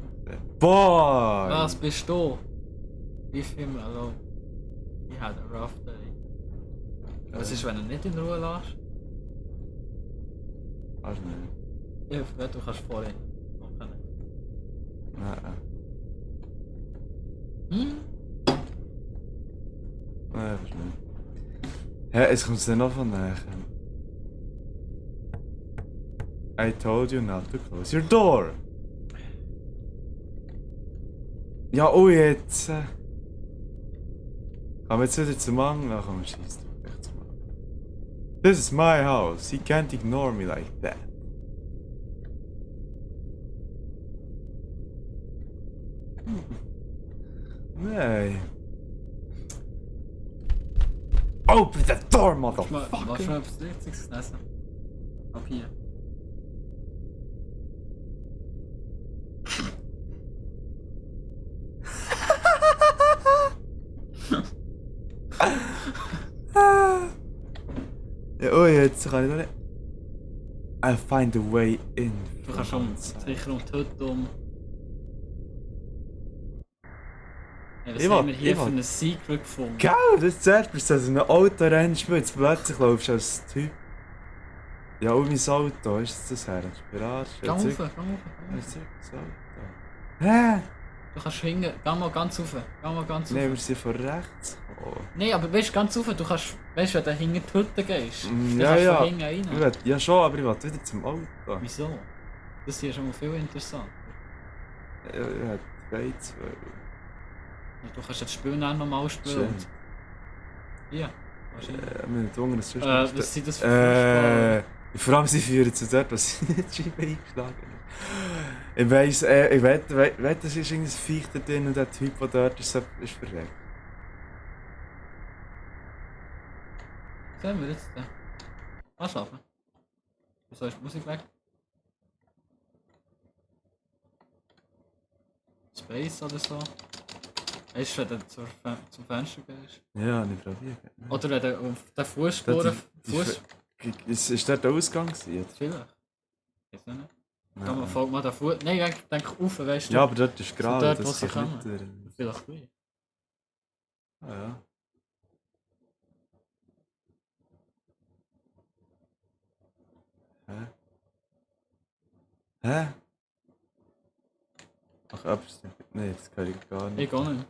Boah!
Was bist du? Leave him alone. He had a rough day. Was ist, wenn er nicht in Ruhe lässt?
Kannst nicht.
Ja, du kannst vorhin. Okay.
Nein.
Hm?
Nein, kannst nicht. Hä, es kommt dann noch von näher. I told you not to close your door. Ja, oh jetzt. Kann man jetzt wieder zum Mann? Ach komm, scheiß drauf, echt zum Mann. This is my house. He can't ignore me like that. Nein. Open the door,
Was
motherfucker!
schon etwas Richtiges lesen? Ab hier.
Ja, oh jetzt kann ich noch nicht. I'll find a way in.
Du kannst schon sicher um die Hütte um. Ja, was
Ich
haben
will-
wir hier
ich
für
will-
ein Secret gefunden?
Geil, das zuerst bist du so ein Autorennen spielen, jetzt plötzlich laufst du als Typ. Ja, um mein Auto, ist das her? Spirat,
Geh rauf, geh rauf.
Ist das Auto? Hä?
Du kannst hingehen, geh mal ganz rauf. Geh mal ganz rauf.
Nein, wir sind von rechts. Oh.
Nein, aber weißt du, ganz rauf, du kannst, weißt du, wenn du hinten die Hütte gehst, dann
Ja,
kannst du
ja.
von hinten rein.
Ich will, ja schon, aber ich will wieder zum Auto.
Wieso? Das hier ist schon mal viel interessanter.
Ich hätte beides wollen.
Ja, du kannst das Spiel dann nochmal spielen.
Schön.
Und... Ja, wahrscheinlich.
Wir haben Hunger, das sonst
Was sind das für Fußballer?
Vor allem sie führen zu dort, was sie nicht Scheibe eingeschlagen haben. Ich weiss, ich wette, das ist irgendein Viech da drin und der Typ, der dort ist, ist verreckt.
Was sehen wir jetzt da? Anschlafen. Wieso ist die Musik weg? Space oder so? Weißt du, wenn du zum Fenster gehst?
Ja, nicht probiert.
Oder wenn du auf den Fußspuren...
Ist dort der Ausgang gewesen?
Vielleicht. Weiß ich nicht.
Ja.
Kann man folgt mal den Fuß... Nein, ich denke auf, weißt du?
Ja, aber dort ist gerade,
dort, wo
das
sie
kannst du
kommen.
nicht...
Vielleicht gleich.
Ah ja. Hä? Hä? Ach, Abstand. Nein, das kann ich gar nicht.
Ich auch nicht.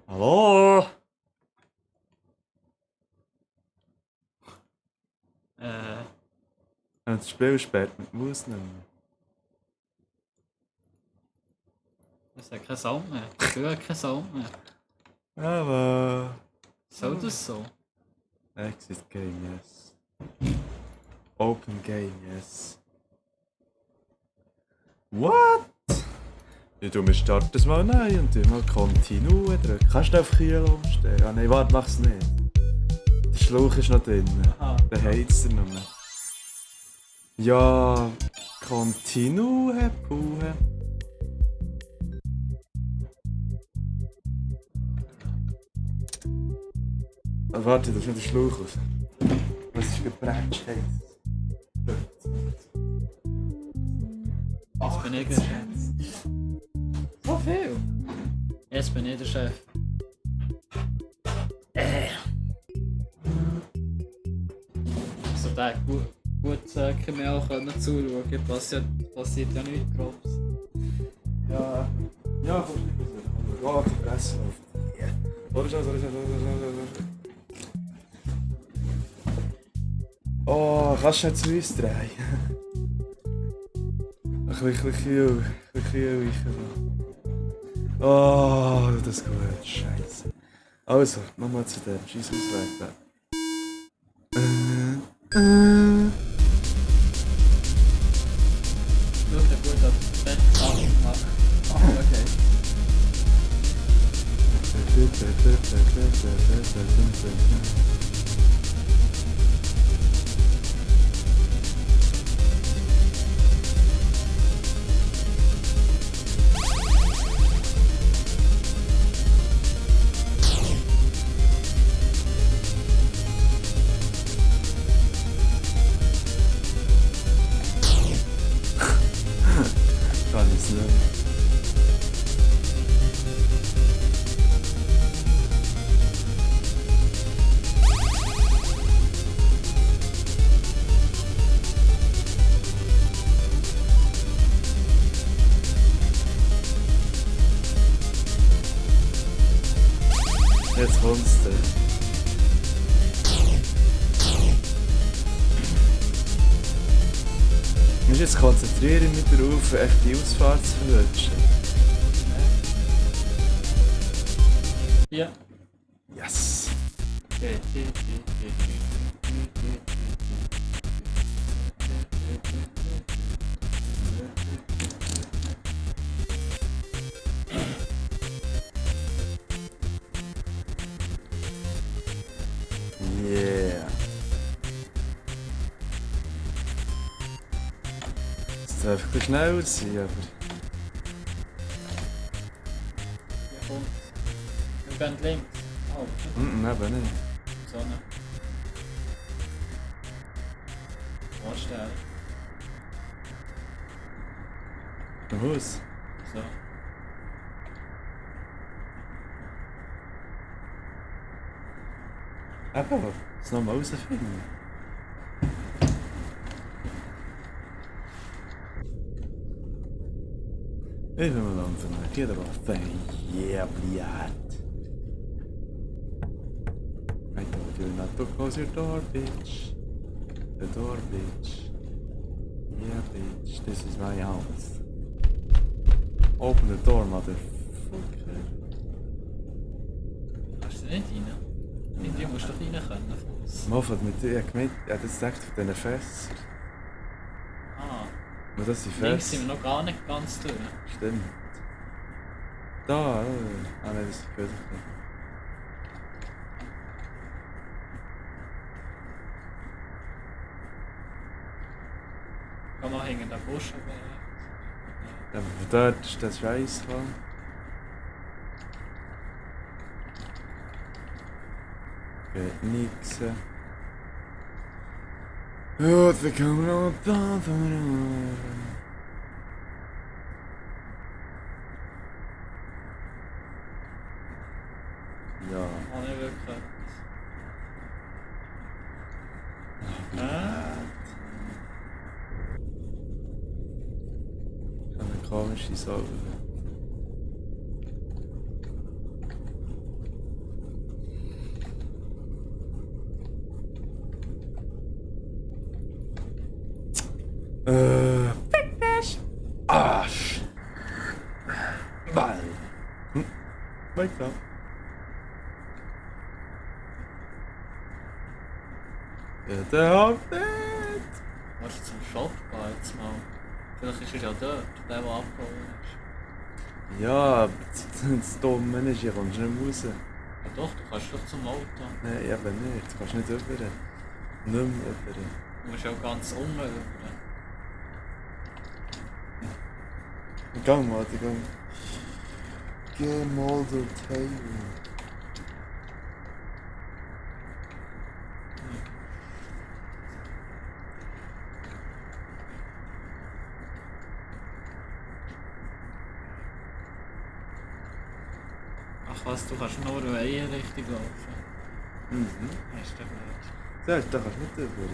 Hallo? Und das Spiel sperrt mit Maus nicht mehr.
Es hat keinen Sound mehr. Das Spiel hat keinen Sound mehr.
Aber...
Soll das so?
Exit game, yes. Open game, yes. What? Ja, du, wir starten das mal neu und du mal Continue drücken. Kannst du auf Kühl umstellen? Ah nein, warte, mach's nicht. Der Schlauch ist noch drin.
Aha.
Der heizt er noch. Ja, continue pure. Ah, warte, das ist nicht der Schlauch raus. Was ist gebrätscht heiß?
Jetzt bin ich der Chef. So viel? Jetzt bin ich der Chef. Also der gut können wir auch zuschauen, passiert ja nichts Grobes.
Ja, ja, komm, ja, die Presse auf. Sorry. Oh, kannst du nicht zu uns drehen? Ein bisschen kühl, Oh, das ist gut, scheiße. Also, nochmal zu dem, scheiß Ausweg da.
Schau dir gut auf das Bett machen. Okay.
Kann ich's nicht. Jetzt kommt's dann. Ich muss jetzt konzentrieren mich darauf, echt die Ausfahrt zu verwünschen.
Ja.
Yes! Yeah! Es darf ein bisschen schneller sein, aber...
Ja, kommt. Wir gehen links. Oh,
Eben nicht.
Sonne. Vorstellen.
Ein Haus.
So.
Eben, das nochmal rausfinden. Ich bin mal langsam weg. Jeder war fein. Yeah, bliat. I told you not to close your door, bitch. The door, bitch. Yeah, bitch. This is my house. Open the door, motherfucker.
Kannst du nicht rein? Irgendwie musst du doch rein können. Fuss.
Moffat mit dir, ich hab das gedacht von diesen Fässern.
Ah,
Aber das sind
links
Fässer.
sind wir noch gar nicht ganz durch.
Stimmt. Da, ah nein, das ist gut.
Kann man hinter den Busch
Ja, aber von dort ist das Scheiß gekommen. Geht nix. Ja, da kann man noch da. Ja.
Habe ich wirklich.
Eine komische Sache. Fick dich! Arsch! Ball! Wake up! Ja, der hat nicht!
Willst du zum Shop gehen jetzt mal? Vielleicht ist er ja dort, der abgeholt ist.
Ja, aber das Dumme ist, hier kommst du nicht raus.
Ja doch, du kannst doch zum Auto.
Nein, eben nicht. Du kannst nicht rüber. Nicht mehr rüber.
Du musst auch ganz unten rüber.
Gang mal, gang. Geh mal der Teil.
Ach was, du kannst nur in eine Richtung laufen.
Mhm.
Das ist doch blöd.
Da kannst du nicht durch.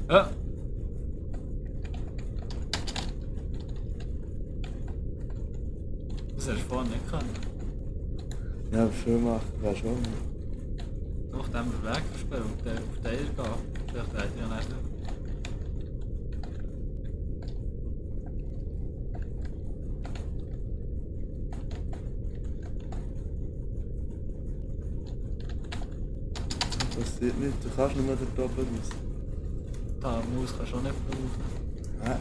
Ja. Das hast du vorhin nicht können.
Ja, aber viel machen wäre schon.
Nachdem wir weggespielt und auf den gehen. Vielleicht hätte ich ja nicht.
Passiert nicht, du kannst nur da oben raus.
Da Maus kannst du auch nicht brauchen.
Ja.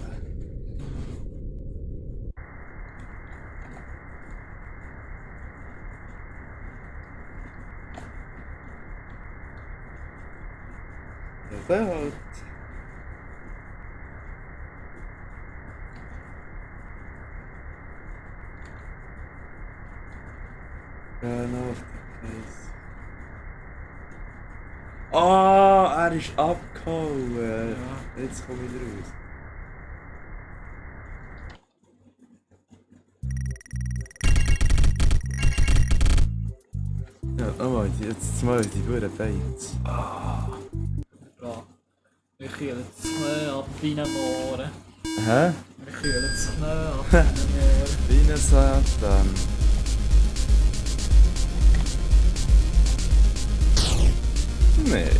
Ja, der halt. Genau auf die Face. Ah, er ist abgehauen.
Ja.
Jetzt komme ich raus. Ja, nochmal, jetzt mal die Hure Bates.
Ja. Wir kühlen das Knie ab wie ein Mohren.
Hä?
Wir kühlen das Knie ab wie ein Mohren.
Wie ein Satan. Nee.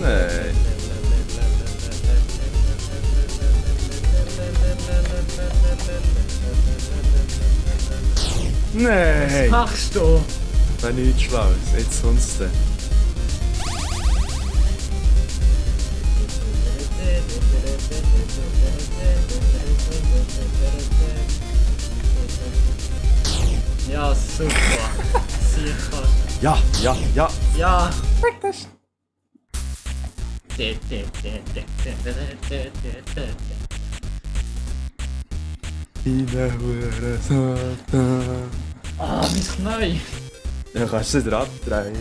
Nee. Nee.
Machst du?
Wenn nichts Schlaues. Jetzt sonst.
Ja, super. Sicher.
Ja.
Ja.
In der Hure Satan.
Ah, mein Knie.
Ja, kannst du wieder abdrehen.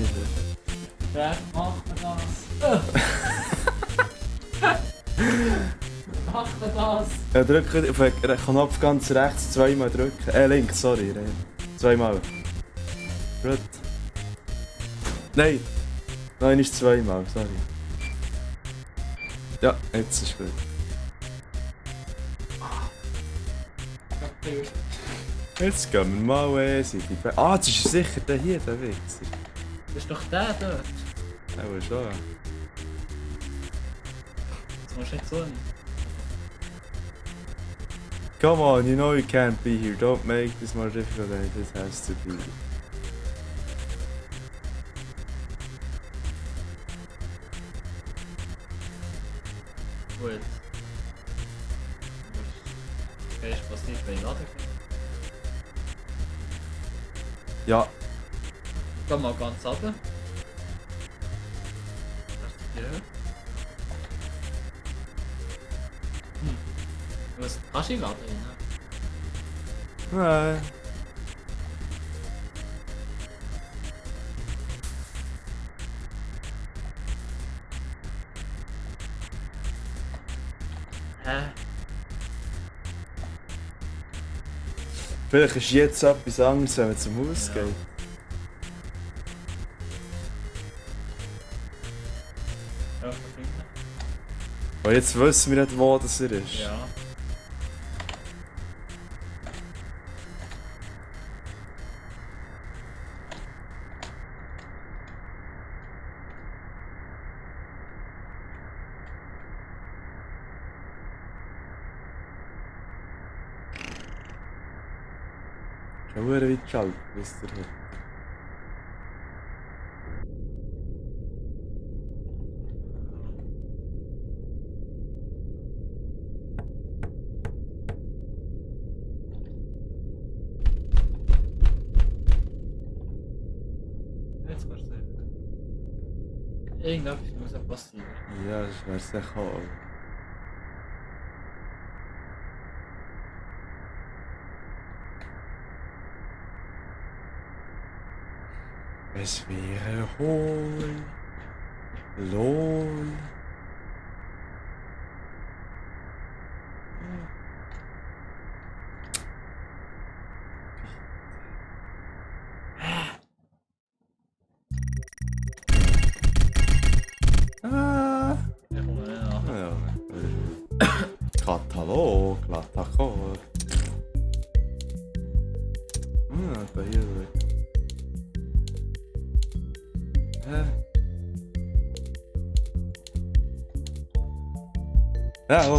Wer macht mir das? Macht mir das?
Ja, drück auf den Knopf ganz rechts zweimal drücken. Links, sorry. Zweimal. Gut. Nein, nicht zweimal, sorry. Ja, jetzt ist gut. Jetzt gehen wir mal easy. Das ist sicher der hier, der Wichser.
Das ist doch der dort.
Ja, schon.
Jetzt musst du nicht so nicht.
Come on, you know you can't be here. Don't make this more difficult than it has to be.
Gut. Was ist passiert, wenn ich laden kann?
Ja,
Geh mal ganz runter. Das ist die Höhe. Was kannst du laden?
nein.
Hä?
Vielleicht ist jetzt etwas anderes, wenn man zum Haus
Ja.
geht.
Ja, verbinden.
Aber jetzt wissen wir nicht, wo das er ist.
Ja.
Schon verdammt weit geschaltet, wisst ihr nicht.
Jetzt kannst du sehen. Irgendetwas muss ja passieren.
Ja, das wäre sicher auch. Es wäre hohl, lol. Ah.
Ich komme nicht nach.
Ja, Katalog, Latakor. Da hier. Hä? Ja,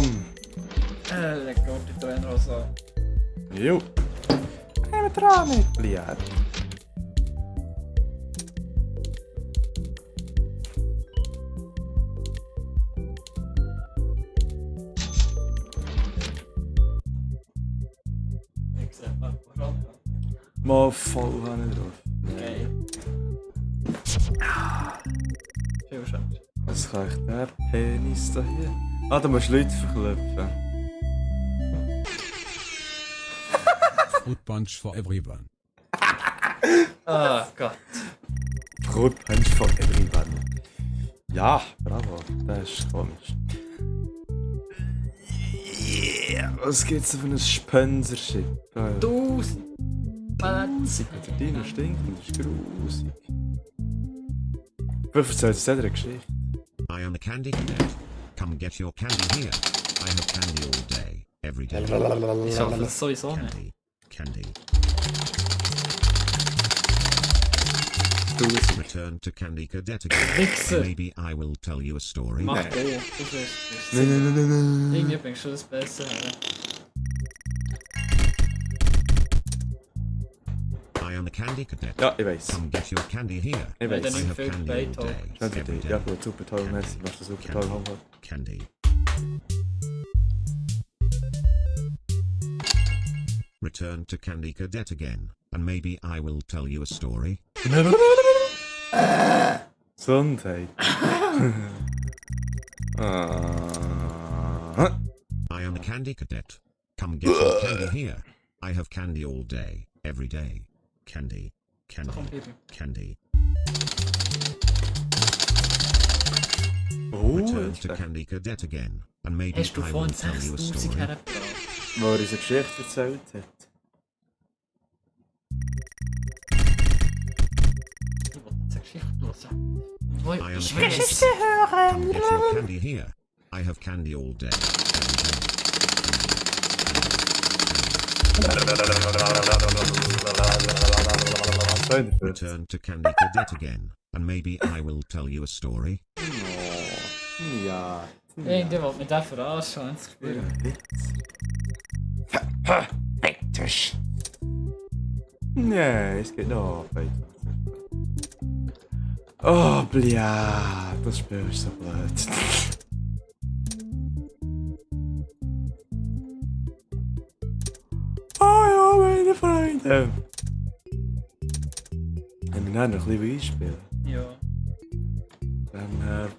Leg op die trainer was aan.
Jo. Even tranen, bliad.
Ik zeg maar vooral.
Maar voll gaan niet drauf.
Oké. Veel chance.
Was kann ich der Penis da hier? Ah, da musst du Leute verklopfen.
Fruit punch for everyone.
Ah, Gott.
Fruit punch for everyone. Ja, bravo. Das ist komisch. Yeah, was gibt's da für ein Spencership?
Duizend. Plätze.
Der Dino stinkt und ist grusig. Vielleicht erzählt es eine Geschichte.
I am a candy cadet. Come get your candy here. I have candy all day, every day.
Ich schaffe das sowieso nicht.
Candy, candy.
Du bist
Return to Candy Cadet again.
Wichser.
Maybe I will tell you a story.
Mach du. Du wirst.
Nein.
Irgendwie bringst du das besser her.
I am a candy cadet.
Ja, ich weiß.
Come get your candy here.
Ich
Weil
weiß.
dann
I
nicht
have
viel
candy all
Bait
day,
Danke
every
dir.
day.
Ja gut, super toll, merci. Machst du super toll, Hammer.
Candy. Return to Candy Cadet again, and maybe I will tell you a story.
Gesundheit.
I am a candy cadet. Come get your candy here. I have candy all day, every day. Candy, candy,
Komm, Baby.
candy.
Oh,
Return to Candy Cadet again, and maybe
Hast du
I will
vorhin
tell you a
6000
story.
hergebracht?
wo er uns eine Geschichte erzählt hat.
Ich wollte jetzt eine Geschichte hören. Wo
I am
ich
a candy
weiß.
Come get your candy here. I have candy all day, every day. Return to Candy Cadet again, and maybe I will tell you a story.
Ja.
Irgendwie wollte mich den verarschen, wenn es gespielt.
Witz. Nee, es geht noch weiter. Oh, blia, das Spiel ist so blöd. Oh ja, meine Freunde. Haben wir dann noch ein bisschen einspielen?
Ja.
Dann, ihr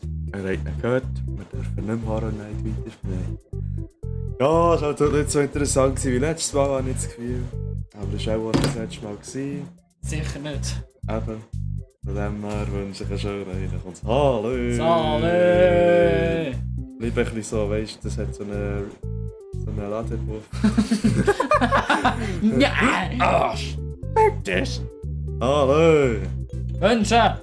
habt ihn gehört, wir dürfen nicht mehr Horror Night weiterspielen. Ja, es war halt nicht so interessant gewesen wie letztes Mal, habe ich das Gefühl. Aber das war auch das letzte Mal. Gewesen.
Sicher nicht.
Eben. Von dem her wünsche ich einen schönen Abend. Und Hallo!
Salve!
Lieber ein bisschen so, weißt du, das hat so eine So ein Ladebuff.
Ja! Arsch!
Hallo!
Wünsche!